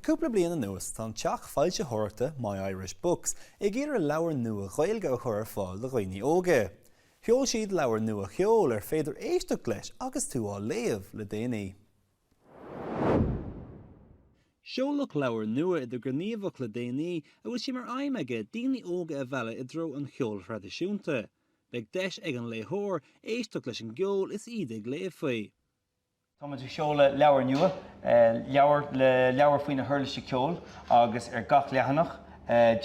cúpla bliain anuas, tá an teach foilsitheoireachta My Irish Books ag iarraidh leabhair nua Ghaeilge a chur ar fáil do dhaoine óga. Sheol siad leabhar nua cheoil ar féidir éisteacht leis agus tú á léamh le déanaí. Seoladh leabhar nua idirghníomhach le déanaí a bhfuil sé mar aidhm aige daoine óga a mhealladh i dtreo an cheoil thraidisiúnta. Beidh deis ag an léitheoir éisteacht leis an gceol is iad ag léamh faoi. Táimid ag seoladh leabhar nua, leabhar le leabhar faoi na huirlisí ceoil agus ar gach leathanach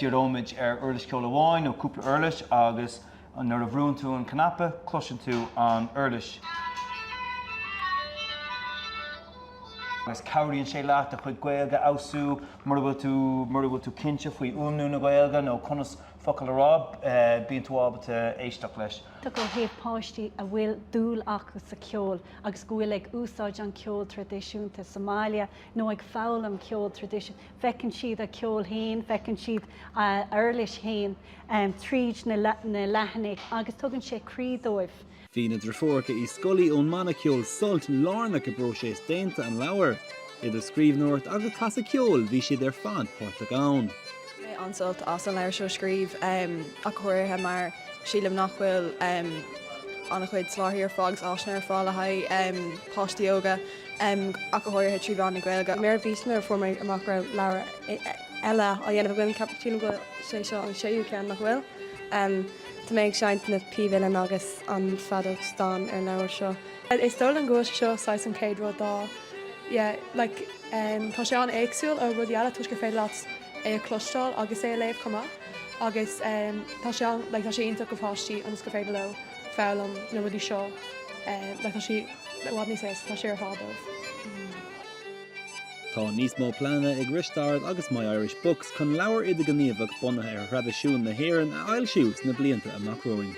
díreoimid ar uirlis ceoil amháin nó cúpla uirlis agus nuair a bhrúnn tú an cnaipe cloiseann tú an uirlis. Agus cabhraíonn sé leat do chuid Gaeilge a fheabhsú mura bhfuil tú mura bhfuil tú cinnte faoi fhuaimniú na Gaeilge nó conas focal a rá, bíonn tú ábalta éisteacht leis. Ó thaobh páistí a bhfuil dúil acu sa cheol agus go bhfuil ag úsáid an ceol traidisiúnta sa mbaile nó ag foghlaim ceol traidisiúnta, feiceann siad a ceol féin, feiceann siad a uirlis féin tríd na leathanaigh agus tugann sé croí dóibh. Bhí na deirfiúracha Uí Scolaí ón mbanna ceoil Sult lárnach i bpróiseas déanta an leabhair. Idir scríbhneoireacht agus casadh ceoil bhí siad ar fad páirteach ann. Bhain mé an-sult as an leabhar seo a scríobh, ach go háirithe mar sílim nach bhfuil an-chuid soláthair ar fáil agus áiseanna ar fáil le haghaidh páistí óga, ach go háirithe trí mheán na Gaeilge. Nuair a bhí nuair a fuair mé amach go raibh leabhar eile á dhéanamh againn, ceap, sílim go bhfuil sé seo an séú ceann, nach bhfuil? Tá mé ag seinnt na píb uilleann agus an feadóg stáin ar an leabhar seo. Is dóigh liom go bhfuil sé seo saghas an chéad rud dá, yeah, like, tá sé an-éagsúil ó rudaí eile toisc gur féidir leat é a chloisteáil agus é a léamh chomh maith agus tá sé an, like, tá sé iontach do pháistí ionas gur féidir leo foghlaim na rudaí seo like tá sé i bhfad níos éasca, tá sé ar fáil dóibh. Tá níos mó pleananna ag Risteárd agus My Irish Books chun leabhar idirghníomhach bunaithe ar thraidisiún na hÉireann a fhoilsiú sna blianta amach romhainn.